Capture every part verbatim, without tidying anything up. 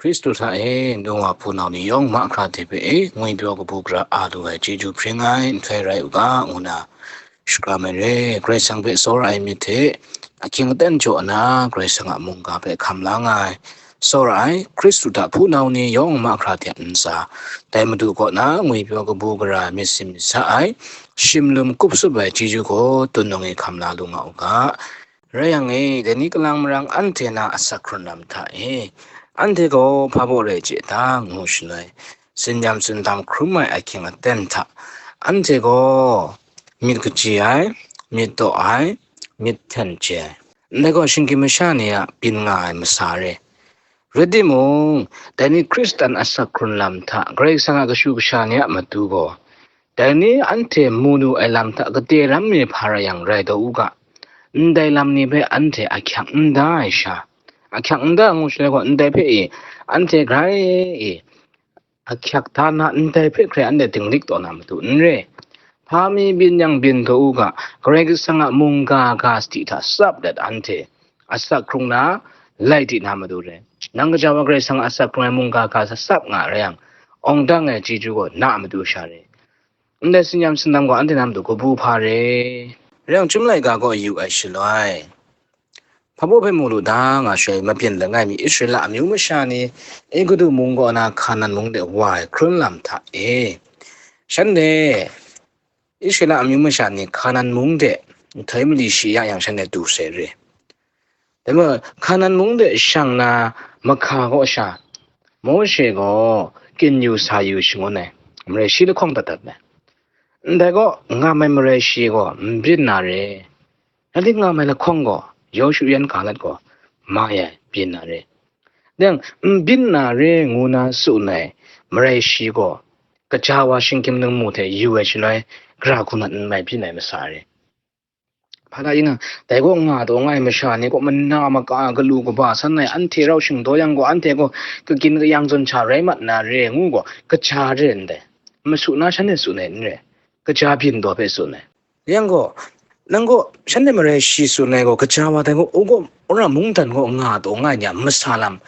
Hkristu hta e, nau wa hpunau ni yawng mahkra hte hpe e, ngwipyaw kabu gara a lu ai chyeju hpring ai nhtoi rai u ga, ngu na shakram ai re. Karai Kasang hpe tsawra ai myit hte ahkying aten jaw nna, Karai Kasang a mungga hpe hkam la nga ai, tsawra ai, Hkristu hta hpunau ni yawng mahkra hte ntsa, dai Madu kaw na ngwipyaw kabu gara myit sin myit sa ai, shimlum kup sup ai chyeju gaw, tun nang e hkam la lu nga u ga. Rai yang e, dai ni kalang marang anhte na asak hkrun lam hta e, anhte gaw hpa baw rai chye ta, ngu shaloi, tsin-yam tsindam hkrum ai ahkying aten hta, anhte gaw myit kaji ai, myit daw ai, myit hten chye ai, ndai gaw shinggyim masha ni a byin nga ai masa re. Rai timung, dai ni Hkristan asak hkrun lam hta Karai Kasang a kashu kasha ni a matu gaw, dai ni anhte mu nu ai lam hta kade ram mi hpa rai yang rai taw u ga, ndai lam ni hpe anhte ahkyak n da ai sha, ahkyak n da ngu shaloi gaw, ndai hpe e, anhte grai e, ahkyak da na ndai hpe hkrai anhte dinglik taw na matu n re. Hpa mi byin yang byin taw u ga, Karai Kasang a mungga ga sadi hta tsap let anhte asak hkrung na, lai di na matu re. Nang kaja wa Karai Kasang a asak hkrung ai mungga ga sa tsap nga rai yang, awng dang ai chyeju gaw na a matu sha re. Ndai tsin-yam tsindam gaw anhte na matu kabu hpa re. Rai yang, Chyum laika gaw yu ai shaloi, hpa baw hpe mu lu da nga shaloi, mabyin langai mi Israela amyu masha ni Egutu mung kaw na Hkanan mung de wa ai hkrun lam hta e, shanhte Israela amyu masha ni Hkanan mung de nhtoi mali shi ya yang, shanhte du sai re. Dai majaw, Hkanan mung de shang na mahka kaw sha, Mawshe gaw kyin yu sa yu shangun ai, marai shi lahkawng dat dat ai. Ndai gaw, ngam ai marai shi gaw n byin na re. Rai timung, ngam ai lahkawng gaw, Yawshu yan Kaleb gaw mai ai, byin na re. Dai yang, n byin na re ngu na tsun ai marai shi gaw, kaja wa shinggyim ningmu hte yu ai shaloi, gara hku mat n mai byin ai masa re. Hpa la yin nga, dai gaw nga taw nga ai masha ni gaw mana maka galu kaba san ai, anhte rau shingdaw yang gaw, anhte gaw kagyin kayang zawn sha rai mat na re ngu gaw, kaja re ndai. Masu na shanhte tsun ai n re, kaja byin taw hpe tsun ai. Yang gaw, nang gaw shanhte marai shi tsun ai gaw, kaja wa dai gaw, u gaw, wora mungdan gaw nga taw nga ai ni a masa lam,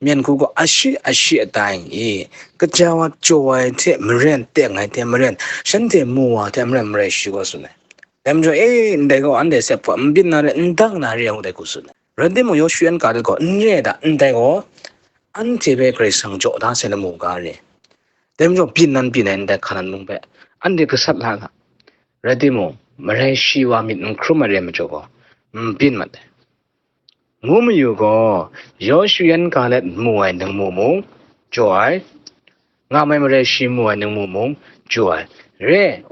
myen hku gaw ashi ashi atai i, kaja wa jaw ai hte maren, teng ai hte maren, shanhte mu wa hte maren marai shi gaw tsun ai. Dai majaw, e, ndai gaw anhte sep hpa n byin na re, n dang na re, ngu dai hku tsun ai. Rai timung, Yawshu yan Kaleb gaw, n re ai da, ndai gaw anhte hpe Karai Kasang jaw da sai lamu ga re. Dai majaw, byin nan byin ai ndai Hkanan mung hpe anhte gasat la ga. Rai timung, marai shi wa myit n hkrum ai re majaw gaw, n byin mat ai. Ngu mayu gaw, Yawshu yan Kaleb mu ai ningmu mung jaw ai, ngam ai marai shi mu ai ningmu mung jaw ai. Re,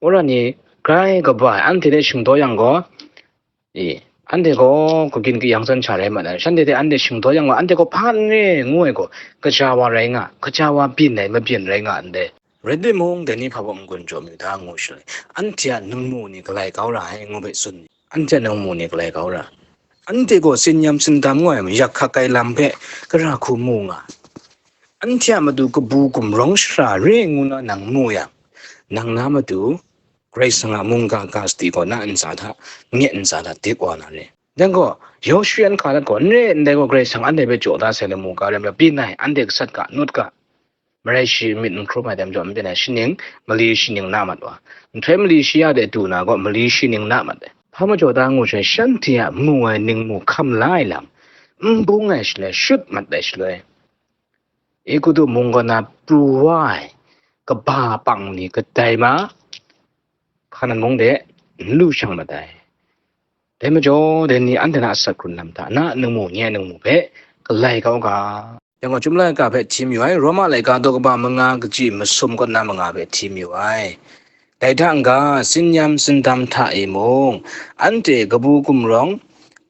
wora ni grai kaba ai, anhte hte shingdaw yang gaw, e, anhte gaw kagyin kayang zawn sha rai mat ai. Shanhte hte anhte shingdaw yang gaw, anhte gaw hpa n re ngu ai gaw, kaja wa rai nga, kaja wa byin ai mabyin rai nga ndai. Rai timung, dai ni hpa baw n-gun jaw mayu da ngu shaloi, anhte a ningmu ni galai kau ra ai, ngu hpe tsun, anhte a ningmu ni galai kau ra. Anhte gaw tsin-yam tsindam nga ai mayak hkak ai lam hpe gara hku mu nga, anhte a matu kabu gumrawng shara re ngu na nang mu yang, nang na matu Karai Kasang a mungga ga sadi gaw na ntsa hta, nye ntsa hta dik wa na re. Dai gaw, Yawshu yan Kaleb gaw, n re, ndai gaw Karai Kasang anhte hpe jaw da sai lamu ga rai majaw, byin ai, anhte gasat ga, nut ga. Marai shi myit n hkrum ai dai majaw n byin ai, shaning, mali shaning na mat wa. Nhtoi mali shi ya de du na gaw, mali shaning na mat ai. Hpa majaw ta ngu shaloi, shanhte a mu ai ningmu hkam la ai lam, n bung ai shaloi, shut mat ai shaloi, Egutu mung kaw na pru wa ai kaba pang ni kadai ma, Hkanan mung de n lu shang mat ai. Dai majaw, dai ni anhte na asak hkrun lam hta na ningmu nye ningmu hpe galai kau ga. Yang gaw, Chyum laika hpe hti mayu ai, Roma laika daw kaba manga kaji masum kaw na manga hpe hti mayu ai. Dai hta n-ga, tsin-yam tsindam hta e mung, anhte kabu gumrawng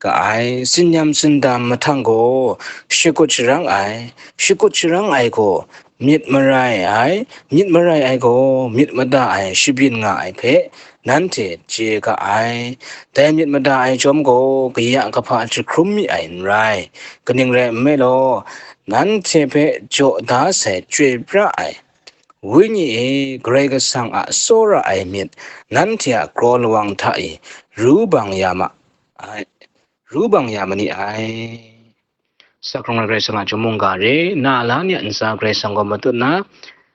ga ai, tsin-yam tsindam mahtang gaw, shakut sharang ai, shakut sharang ai gaw, myit marai ai, myit marai ai gaw, myit mada ai shabyin nga ai hpe, nanhte chye ga ai. Dai myit mada ai chyawm gaw, kaya kahpa jahkrum mi ai n rai, kaning rai nme law, nanhte hpe jaw da sai Chyoi pra ai Wenyi e, Karai Kasang a tsawra ai myit, nanhte a kraw lawang hta e ru bang ya ma ai, ru bang ya ma ni ai. Sakrawng ai Karai Kasang a chyum mungga re, na a la ni a ntsa Karai Kasang gaw matut na,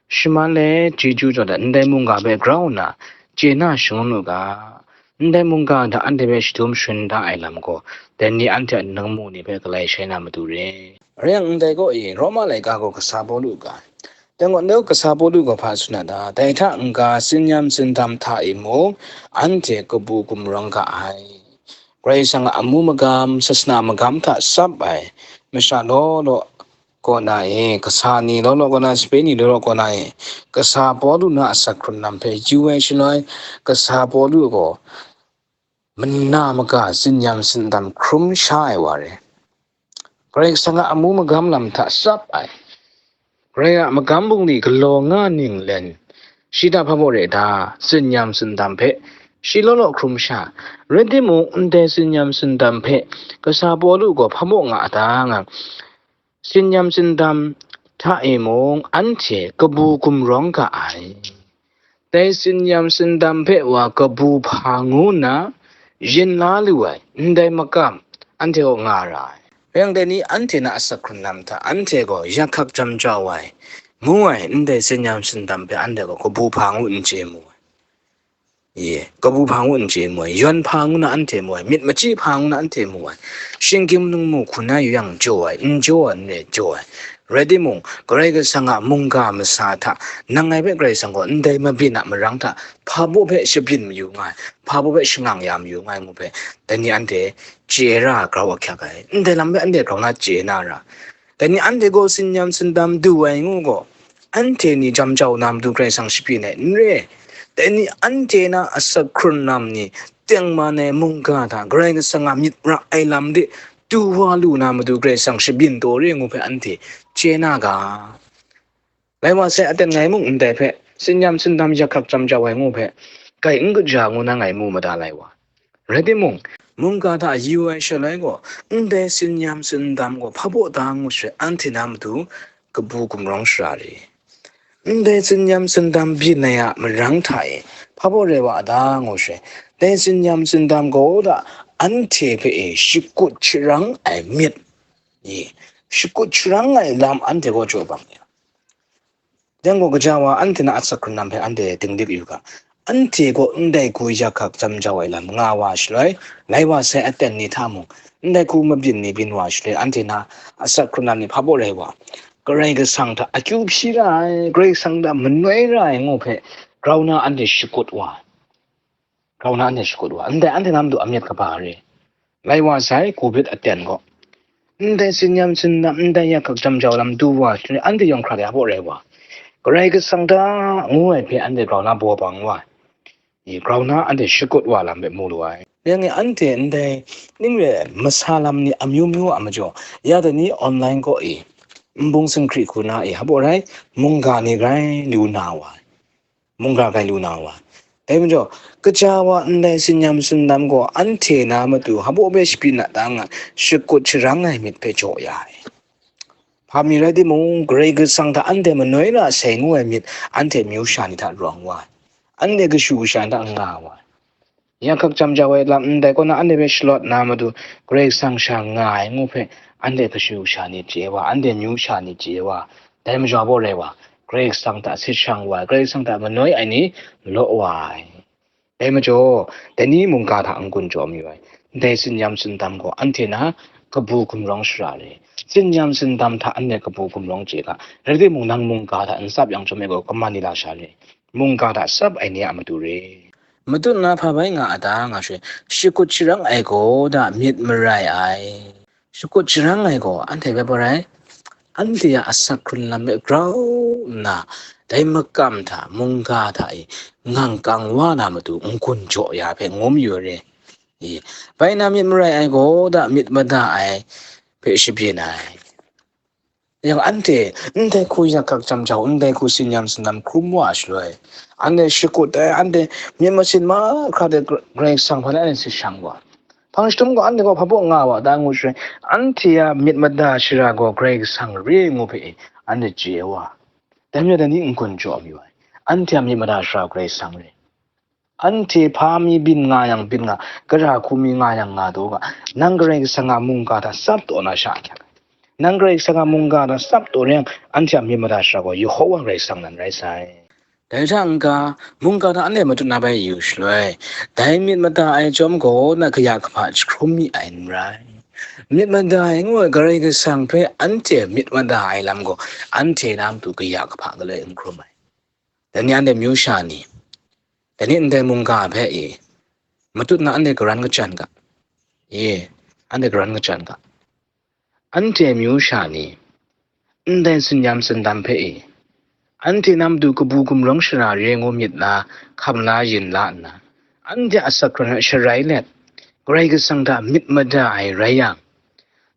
shaman le chyeju jaw dat ndai mungga hpe grau nna chye na shangun u ga, ndai mungga hta anhte hpe shadum sharin da ai lam gaw, dai ni anhte a ningmu ni hpe galai shai na matu re. Rai yang ndai gaw e, Roma laika gaw kasa Pawlu ga, dai gaw ndai kasa Pawlu gaw hpa tsun a ta? Dai hta n-ga, tsin-yam tsindam hta e mung anhte kabu gumrawng ga ai. Karai Kasang a amu magam, sasana magam hta tsap ai masha law law kaw na e, kasa ni law law kaw na, sape ni law law kaw na e, kasa Pawlu na asak hkrun lam hpe yu ai shaloi, kasa Pawlu gaw mana maga tsin-yam tsindam hkrum sha ai wa re. Karai Kasang a amu magam lam hta tsap ai, Karai a magam bungli galaw nga ninglen, shi hta hpa baw re ta, tsin-yam tsindam hpe shi law law hkrum sha? Rai timung, ndai tsin-yam tsindam hpe kasa Pawlu gaw hpa baw nga a ta nga, tsin-yam tsindam hta e mung anhte kabu gumrawng ga ai. Dai tsin-yam tsindam hpe wa kabu hpa ngu nna yin la lu ai ndai makam anhte kaw nga ra ai. Rai yang, dai ni anhte na asak hkrun lam hta anhte gaw yak hkak jam jau ai, ngu ai ndai tsin-yam tsindam hpe anhte gaw kabu hpa ngu n chye mu ai. Ye, kabu hpa ngu n chye mu ai, yawn hpa ngu na anhte mu ai, myit machyi hpa ngu na anhte mu ai, shinggyim ningmu hku na yu yang jaw ai, n jaw ai, n re jaw ai. Rai timung, Karai Kasang a mungga masa hta nang ngai hpe Karai Kasang gaw ndai mabyin a marang hta hpa baw hpe shabyin mayu nga ai, hpa baw hpe shangang ya mayu nga ai ngu hpe, dai ni anhte chye ra grau ahkyak ai. Ndai lam hpe anhte grau na chye na ra. Dai ni anhte gaw tsin-yam tsindam du ai ngu gaw, anhte ni jam jau na matu Karai Kasang shabyin ai n re. Dai ni anhte na asak hkrun lam ni tengman ai mungga hta Karai Kasang a myit ra ai lam de du wa lu na matu Karai Kasang shabyin taw re ngu hpe anhte chye na ga. Lai wa sai, aten ngai mung ndai hpe tsin-yam tsindam yak hkak jam jau ai ngu hpe, kai n kaja ngu na ngai mu mada lai wa. Rai timung, mungga hta yu ai shaloi gaw, ndai tsin-yam tsindam gaw hpa baw da ngu shaloi, anhte na matu kabu gumrawng shara re. Ndai tsin-yam tsindam byin ai a marang hta e hpa baw rai wa a ta ngu shaloi, dai tsin-yam tsindam gaw da anhte hpe e shakut sharang ai myit, i, shakut sharang ai lam anhte gaw jaw bang ya. Dai gaw gaja wa anhte na asak hkrun lam hpe anhte dinglik yu ga. Anhte gaw ndai hku yak hkak jam jau ai lam nga wa shaloi, lai wa sai aten ni hta mung, ndai hku mabyin ni byin wa shaloi, anhte na asak hkrun lam ni hpa baw rai wa, Karai Kasang hta akyu hpyi ra ai, Karai Kasang hta manoi ra ai ngu hpe grau na anhte shakut wa. Grau na anhte shakut wa, ndai anhte na matu amyit kaba re. Lai wa sai, Covid aten gaw, ndai tsin-yam tsindam, ndai yak hkak jam jau lam du wa, anhte yawng hkra de hpa baw rai wa, Karai Kasang hta ngu ai hpe anhte grau na baw bang wa, i, grau na anhte shakut wa lam hpe mu lu ai. Yang e anhte ndai ning re masa lam ni amyu myu a majaw, ya dai ni online kaw e, nbung singhkri hku na e hpa baw rai, mungga ni grai lu na wa ai. Mungga grai lu na wa. Dai majaw, kaja wa ndai tsin-yam tsindam gaw anhte na matu hpa baw hpe shabyin a ta nga, shakut sharang ai myit hpe jaw ya ai. Hpa mi rai timung, Karai Kasang hta anhte manoi ra sai ngu ai myit, anhte myu sha ni hta rawng wa ai. Anhte kashu kasha ni hta nga wa ai. Yak hkak jam jau ai lam ndai kaw na anhte hpe shalawt na matu, Karai Kasang sha nga ai ngu hpe, anhte kashu kasha ni chye wa, anhte myu sha ni chye wa, dai majaw baw rai wa, Karai Kasang hta sit shang wa ai, Karai Kasang hta manoi ai ni law wa ai. Dai majaw, dai ni mungga hta n-gun jaw mayu ai. Ndai tsin-yam tsindam gaw anhte na kabu gumrawng shara re. Tsin-yam tsindam hta anhte kabu gumrawng chye ga, rai timung, nang mungga hta n tsap yang chyawm ai gaw, kaman ni la sha re. Mungga hta tsap ai ni a matu re. Matut na hpa bai nga a ta nga shaloi, shakut sharang ai gaw da myit marai ai. Shakut sharang ai gaw anhte hpe hpa rai, anhte a asak hkrun lam hpe grau nna, dai makam hta, mungga hta e ngang kang wa na matu n-gun jaw ya hpe ngu mayu re. I, bai na myit marai ai gaw da myit mada ai hpe shabyin ai. Yang anhte ndai hku yak hkak jam jau, ndai hku tsin-yam tsindam hkrum wa shaloi, anhte shakut ai, anhte myit masin mahkra de Karai Kasang hpa de anhte sit shang wa. Hpang jahtum gaw anhte gaw hpa baw nga wa ta ngu shaloi, anhte a myit mada shara gaw Karai Kasang re ngu hpe anhte chye wa. Dai majaw dai ni n-gun jaw mayu ai. Anhte a myit mada shara Karai Kasang re. Anhte hpa mi byin nga yang byin nga, gara hku mi nga yang nga taw ga, nang Karai Kasang a mungga hta tsap taw na sha ahkyak ai. Nang Karai Kasang a mungga hta tsap taw rai yang, anhte a myit mada shara gaw Yehova Karai Kasang nan rai sai. Dai hta n-ga, mungga hta anhte matut na bai yu shaloi, dai myit mada ai chyawm gaw na kaya kahpa jahkrum mi ai n rai. Myit mada ai ngu ai Karai Kasang hpe anhte myit mada ai lam gaw, anhte na matu kaya kahpa galoi n hkrum ai. Dai ni anhte myu sha ni, dai ni ndai mungga hpe e, matut na anhte karan kachyan ga, e, anhte karan kachyan ga. Anhte myu sha ni, ndai tsin-yam tsindam hpe e, anhte na matu kabu gumrawng shara re ngu myit la, hkam la, yin la nna, anhte a asak hkrun hpe sharai let, Karai Kasang hta myit mada ai rai yang,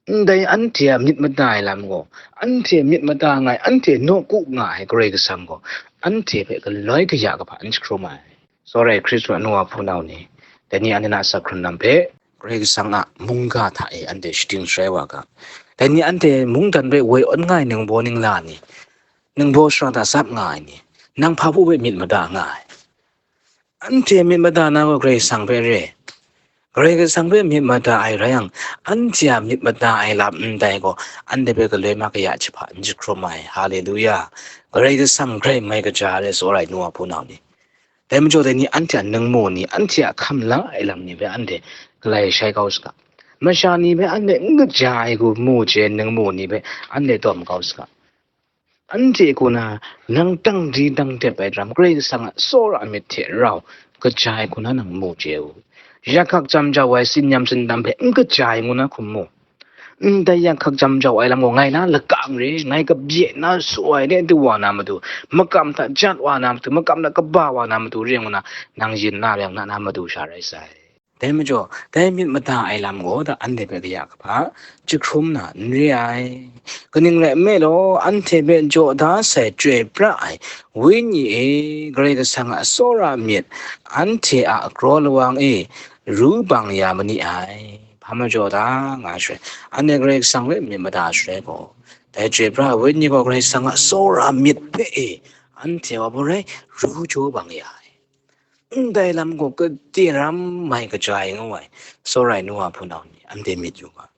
ndai anhte a myit mada ai lam gaw, anhte myit mada nga ai, anhte nawku nga ai Karai Kasang gaw, anhte hpe galoi kaya kahpa n jahkrum ai. Tsawra ai Hkristu a nu wa hpunau ni, dai ni anhte na asak hkrun lam hpe, Karai Kasang a mungga hta e anhte shading sharai wa ga. Dai ni anhte mungdan hpe woi awn nga ai ningbaw ningla ni, ningbaw shara hta tsap nga ai ni, nang hpa baw hpe myit mada nga ai. Anhte myit mada na gaw Karai Kasang hpe re. Karai Kasang hpe myit mada ai rai yang, anhte a myit mada ai lam ndai gaw, anhte hpe galoi ma kaya jahpa n jahkrum ai. Haleluya! Karai Kasang grai mai kaja ai, tsawra ai nu wa hpunau ni. Dai majaw, dai ni anhte a ningmu ni, anhte a hkam la ai lam ni hpe anhte galai shai kau saga. Masha ni hpe anhte n kaja ai hku mu chye ai ningmu ni hpe anhte dawm kau saga. Anhte hku na nang dang di dang dep ai daram, Karai Kasang a tsawra ai myit hte rau kaja ai hku na nang mu chye u. Yak hkak jam jau ai tsin-yam tsindam hpe n kaja ai ngu na hkum mu. Ndai yak hkak jam jau ai lam gaw ngai na lakang re, ngai kabye na su ai de du wa na matu, makam hta jat wa na matu, makam hta kaba wa na matu re ngu na, nang yin na rai yang na na matu sha rai sai. Dai majaw, dai myit mada ai lam gaw da anhte hpe kaya kahpa jahkrum na n re ai. Kaning rai nme law, anhte hpe jaw da sai Chyoi pra ai Wenyi e, Karai Kasang a tsawra myit, anhte a kraw lawang e ru bang ya ma ni ai. Hpa majaw da nga shaloi, anhte Karai Kasang hpe myit mada shaloi gaw, dai Chyoi pra ai Wenyi gaw Karai Kasang a tsawra myit hpe e, anhte wa bawrai ru jaw bang ya ai. Ndai lam gaw gade ram mai kaja ai ngu ai, tsawra ai nu wa hpunau ni, anhte myit yu ga.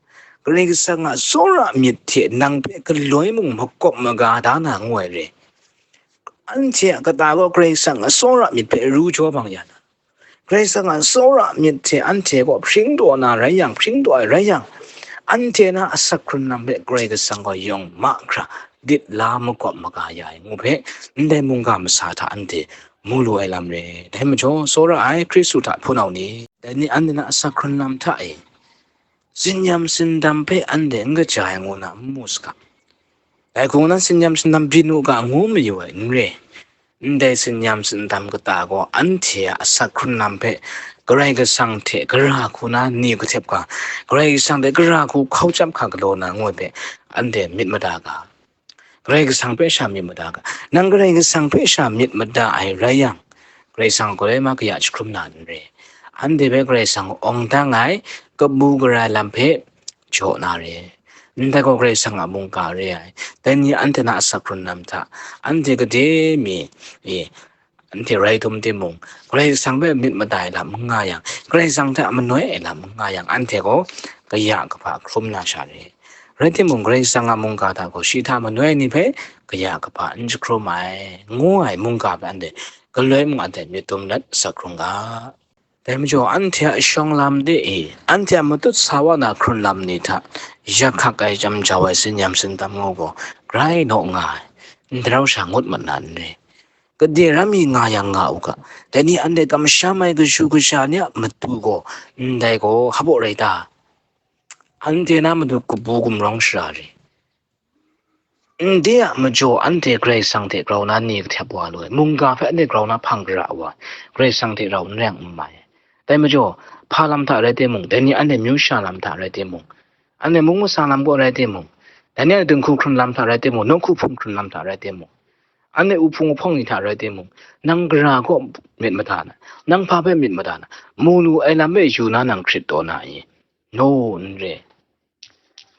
Karai Kasang a tsawra myit hte nang hpe galoi mung makawp maga da na ngu ai re. Anhte a kata gaw Karai Kasang a tsawra myit hpe ru jaw bang ya na. Karai Kasang a tsawra myit hte anhte gaw hpring taw na rai yang, hpring taw ai rai yang, anhte na asak hkrun lam hpe Karai Kasang gaw yawng mahkra dit la makawp maga ya ai ngu hpe, ndai mungga masa hta anhte mu lu ai lam re. Dai majaw, tsawra ai Hkristu hta hpunau ni, dai ni anhte na asak hkrun lam hta e, tsin-yam tsindam hpe anhte n kaja ai ngu na n mu saga. Dai hku na tsin-yam tsindam byin u ga ngu mayu ai n re. Ndai tsin-yam tsindam kata gaw anhte a asak hkrun lam hpe Karai Kasang hte gara hku na ni kahtep ga, Karai Kasang hte gara hku hkau chyap hka galaw na ngu ai hpe anhte myit mada ga. Karai Kasang hpe sha myit mada ga. Nang Karai Kasang hpe sha myit mada ai rai yang, Karai Kasang a galoi ma kaya jahkrum na n re. Anhte hpe Karai Kasang awng dang ai kabu gara lam hpe jaw na re. Ndai gaw Karai Kasang a mungga re ai. Dai ni anhte na asak hkrun lam hta, anhte gade mi, e, anhte rai dum timung, Karai Kasang hpe myit mada ai lam n nga yang, Karai Kasang hta manoi ai lam n nga yang, anhte gaw kaya kahpa hkrum na sha re. Rai timung, Karai Kasang a mungga hta gaw shi hta manoi ai ni hpe kaya kahpa n jahkrum ai, ngu ai mungga hpe anhte galoi mung anhte myit dum let asak hkrung ga. Dai majaw, anhte a shawng lam de e, anhte a matut sa wa na hkrun lam ni hta, yak hkak ai jam jau ai tsin-yam tsindam ngu gaw, grai naw nga ai, n darau sha ngut mat na n re. Gade ram mi nga yang nga u ga, dai ni anhte kamsham ai kashu kasha ni a matu gaw, ndai gaw hpa baw rai ta? Anhte na matu kabu gumrawng shara re. Ndai a majaw anhte Karai Kasang hte grau na ni kahtep wa lu ai, mungga hpe anhte grau na hpang gara wa ai, Karai Kasang hte rau n rai n mai ai. Dai majaw, hpa lam hta rai timung, dai ni anhte myu sha lam hta rai timung, anhte mung masha lam kaw rai timung, dai ni anhte dinghku hkrun lam hta rai timung, nawku hpung hkrun lam hta rai timung, anhte uhpung uhpawng ni hta rai timung, nang gara kaw myit mada na, nang hpa hpe myit mada na, mu lu ai lam hpe yu na nang hkrit taw na i? Naw, n re.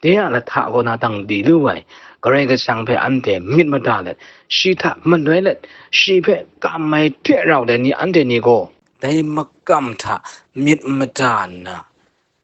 De a lahta kaw na dang di lu ai, Karai Kasang hpe anhte myit mada let, shi hta manoi let, shi hpe kam ai hte rau dai ni anhte ni gaw, dai makam hta myit mada nna,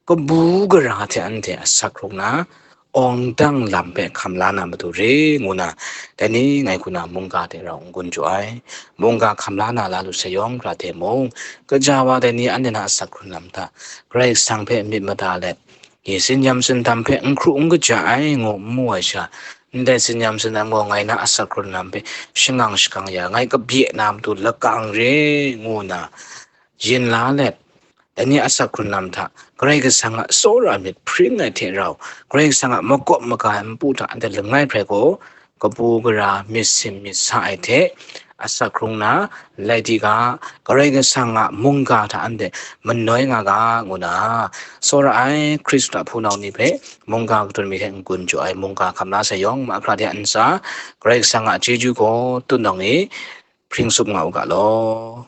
kabu gara hte anhte asak hkrung na, awng dang lam hpe hkam la na matu re, ngu na, dai ni ngai hku na mungga hte rau n-gun jaw ai. Mungga hkam la na la lu sayawng hkra hte mung, kaja wa dai ni anhte na asak hkrun lam hta Karai Kasang hpe myit mada let, ye, tsinyam tsindam hpe n hkru n kaja ai, ngu n mu ai sha, ndai tsinyam tsindam gaw ngai na asak hkrun lam hpe shangang shakang ya, ngai kabye na matu lakang re, ngu na, yin la let, dai ni asak hkrun lam hta Karai Kasang a tsawra myit hpring ai hte rau, Karai Kasang a makawp maga ai npu hta anhte langai hprai gaw, kabu gara myit sim myit sa ai hte, asak hkrung na, lai di ga, Karai Kasang a mungga hta anhte manoi nga ga, ngu na, tsawra ai Hkristu a hpunau ni hpe mungga katun mi hte n-gun jaw ai mungga hkam la sayawng, mahpra de a ntsa, Karai Kasang a chyeju gaw tutnawng ni hpring tsup nga u ga law.